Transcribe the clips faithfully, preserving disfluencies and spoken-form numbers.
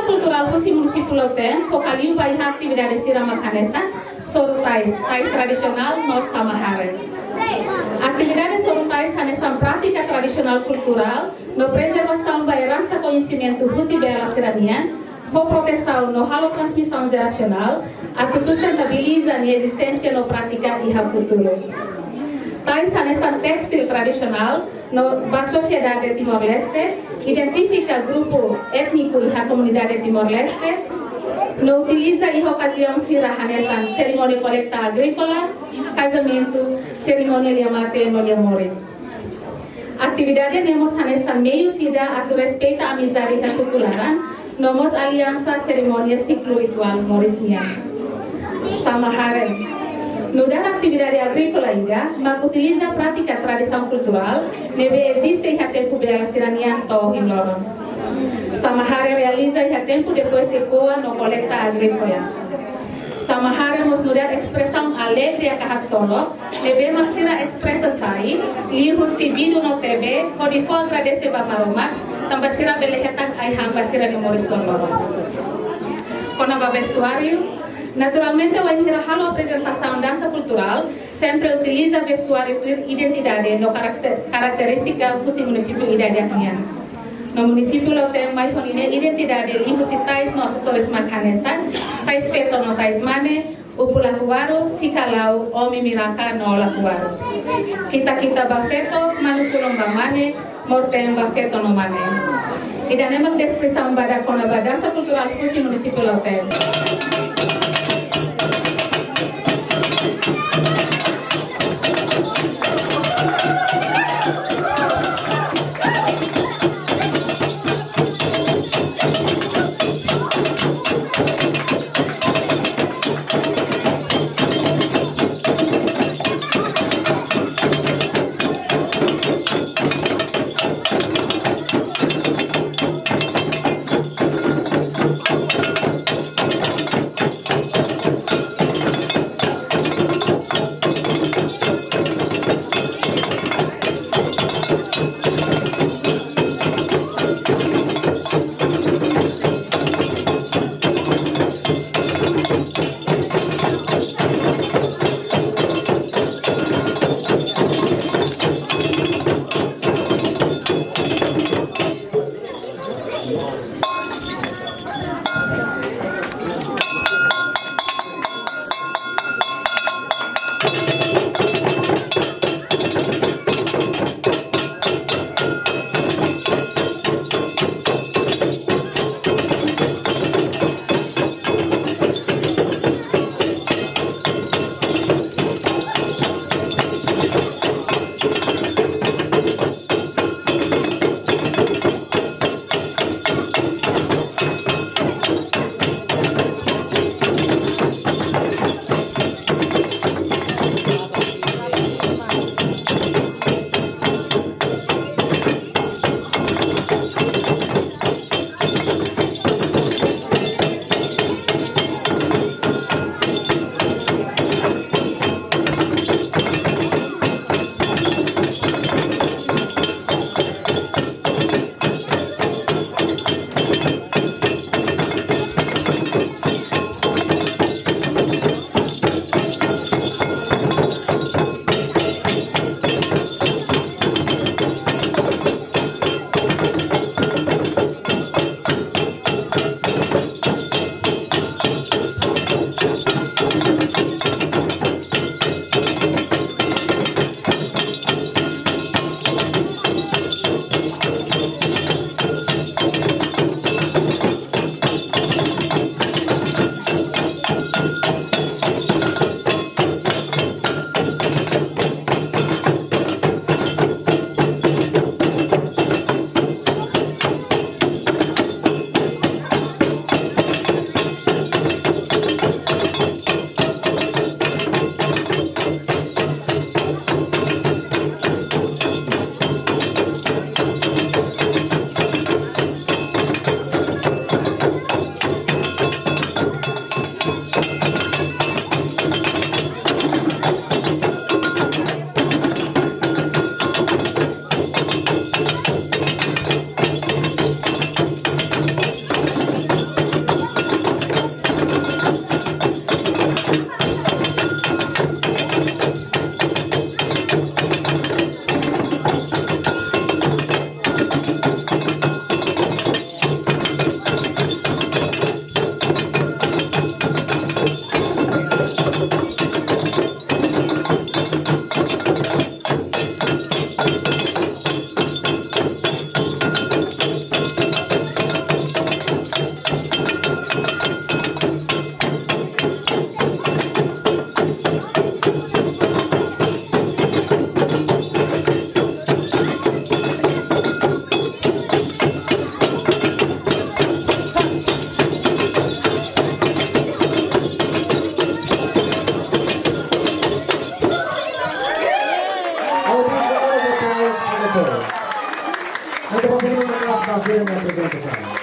Kulturál husi Munisípiu Lautém foka liu ba iha atividade sira mak hanesan soru tais, tais tradisionál no sama hare. Atividade soru tais hanesan prátika tradisionál kulturál no prezervasaun ba eransa koñesimentu husi beiala sira-nian, fó protesaun no halo transmisaun jerasionál, atu sustentabiliza nia ezisténsia no prátika iha futuru. Tais hanesan tékstil tradisionál no ba sosiedade Timor-Leste, identifika grupu étniku iha komunidade Timor-Leste, no utiliza iha okaziaun sira hanesan serimónia kolekta agríkola, kazamentu, serimónia lia-mate no lia-moris. Atividade ne'e mós hanesan meius ida atu respeita amizade iha suku laran, no mós aliansa serimónia siklu rituál moris nian. Sama hare. Nu'udar atividade agríkola ida mak utiliza prátika tradisaun kulturál ne'ebé eziste iha tempu beiala sira-nian to'o ohin loron. Sama hare realiza iha tempu depois de ko'a no kolekta agríkola. Sama hare mós nu'udar espresaun alegria ka haksolok ne'ebé mak sira espresa sai liuhusi bidu no tebe, hodi fó agradese ba Maromak, tanba sira bele hetan ai-han ba sira-nia moris loroloron. Kona-ba vestuáriu, naturalmente, wainhira halo aprezentasaun dansa kulturál, sempre utiliza vestuáriu tuir identidade no karakter-, karakterístika husi munisípiu ida-idak nian. No munisípiu Lautém mai ho ninia identidade liuhusi tais no asesórius mak hanesan, tais feto no tais mane, upu lakuaru, sikalau, omi miraka no lakuaru. Kita-kita ba feto, manu kulon ba mane, mortein ba feto no mane. Ida-ne'e mak deskrisaun badak kona-ba dansa kulturál husi munisípiu Lautém. Vamos fazer uma apresentação.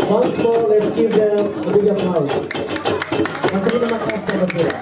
Once more, let's give them a big applause. Masih kita makan sama dia.